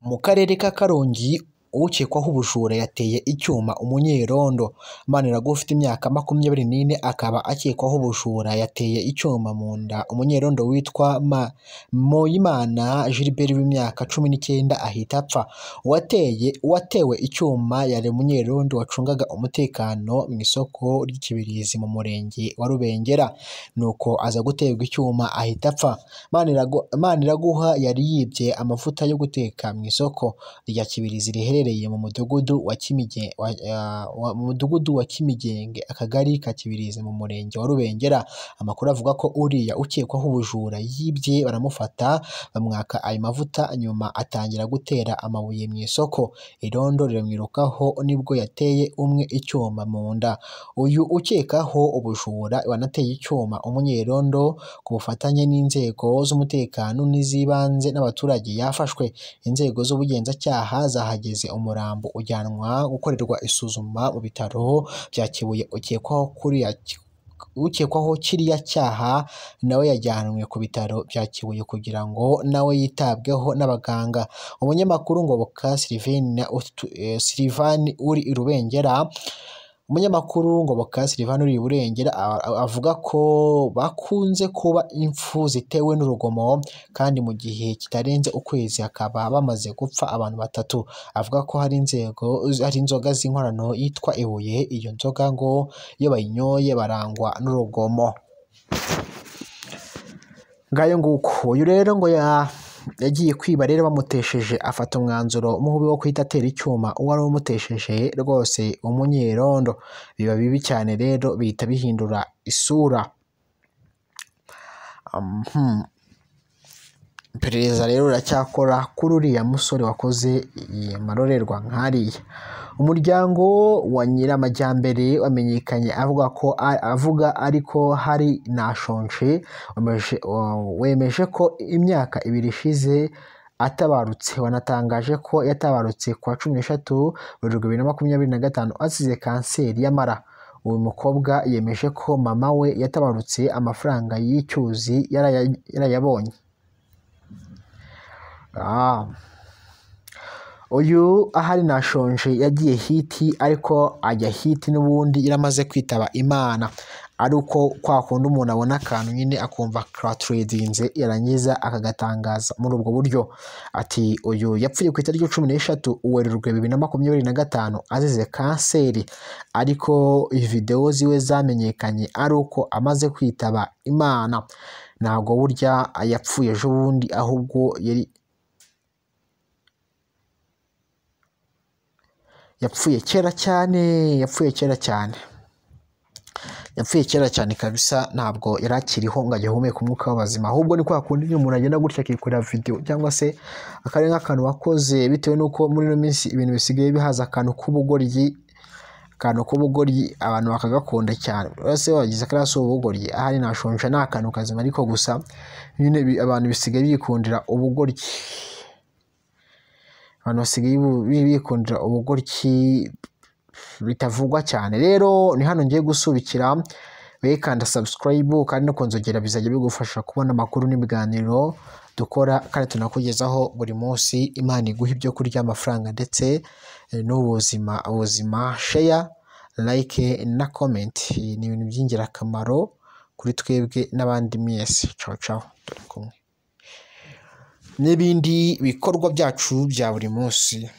Mu karere ka Karongi ukekwaho ubujura yateye icyuma umunyerondo. Maniraguha ufite imyaka 24 akaba akekwaho ubujura yateye icyuma mu nda umunyerondo witwa Moyimana Gilbert w'imyaka 19 ahita apfa. Uwatewe icyuma yari umunyerondo wacungaga umutekano mu isoko ry'Ikibirizi mu murenge wa Rubengera, nuko aza guterwa icyuma ahita apfa. Maniraguha yari yibye amavuta yo guteka mu isoko rya Kibirizi riherereye mu mudugudu wa Kimigenge, akagari ka Kibirizi mu murenge wa Rubengera. Amakuru avuga ko uriya ukekwaho ubujura yibye baramufata bamwaka ayo mavuta, nyuma atangira gutera amabuye mu isoko, irondo riramwirukaho nibwo yateye umwe icyuma mu nda. Uyu ukekaho ubujura wanateye icyuma umunyerondo ku bufatanye n'inzego z'umutekano n'iz'ibanze n'abaturage yafashwe. Inzego z'ubugenzacyaha zahageze, umurambo ujyanwa gukorerwa isuzuma mu bitaro bya Kibuye. Ukekwaho kiriya cyaha nawe yajyanwe ku bitaro bya Kibuye kugira ngo nawe yitabweho n'abaganga. Umunyamakuru Ngoboka Sylvain uri i Rubengera Umunyamakuru Ngoboka Sylvain uri i Burengera avuga ko bakunze kuba impfu zitewe n'urugomo, kandi mu gihe kitarenze ukwezi hakaba bamaze gupfa abantu 3. Avuga ko hari inzoga z'inkorano yitwa ibuye, iyo nzoga ngo iyo bayinyoye barangwa n'urugomo. Ngayo nguko. Uyu rero ngo yagiye kwiba rero bamutesheje, afata umwanzuro mubi wo guhita atera icyuma uwari umutesheje rwose umunyerondo. Biba bibi cyane rero bihita bihindura isura. Iperereza rero riracyakora kuri uriya musore wakoze amarorerwa nk'ariya. Umuryango wa Nyiramajyambere wamenyekanye avuga ariko hari nashonje, wemeje ko imyaka 2 ishize atabarutse. Wanatangaje ko yatabarutse kuwa 13 Werurwe 2025 azize kanseri y'amara. Uyu mukobwa yemeje ko mama we yatabarutse amafaranga y'icyuzi yarayabonye. Uyu ahari nashonje yagiye hiti, ariko ajya hiti n'ubundi yaramaze kwitaba Imana. Ari uko kwa kundi umuntu abona akantu nyine akumva karatredinze yarangiza akagatangaza muri ubwo buryo. Ati uyu yapfuye ku itariki 13 Werurwe 2025 azize kanseri, ariko video ziwe zamenyekanye ari uko amaze kwitaba Imana. Ntabwo burya yapfuye ejo bundi, ahubwo yari yapfuye kera cyane, yapfuye kera cyane, yapfuye kera cyane kabisa. Ntabwo yari akiriho ngo agihumeke umwuka w'abazima, ahubwo ni kwa kundi umuntu agenda gutya akikorera video cyangwa se akari nk'akantu wakoze, bitewe n'uko muri ino minsi ibintu bisigaye bihaza akantu k'ubugoryi, abantu bakagakunda cyane. Bose bagize akarasi ubugoryi, ahari nashonje ni akantu kazima, ariko gusa nyine abantu bisigaye bikundira ubugoryi. Abantu basigaye bikundira ubugoryi bitavugwa cyane. Rero ni hano ngiye gusubikira, wekanda subscribe kandi no kunzogera, bizajya bigufasha kubona amakuru n'ibiganiro dukora kandi tunakugezaho buri munsi. Imana iguha ibyo kurya, amafaranga ndetse n'ubuzima. Ubuzima, share, like na comment ni ibintu by'ingirakamaro kuri twebwe n'abandi mwese. Ciao ciao, turi kumwe n'ibindi bikorwa byacu bya buri munsi.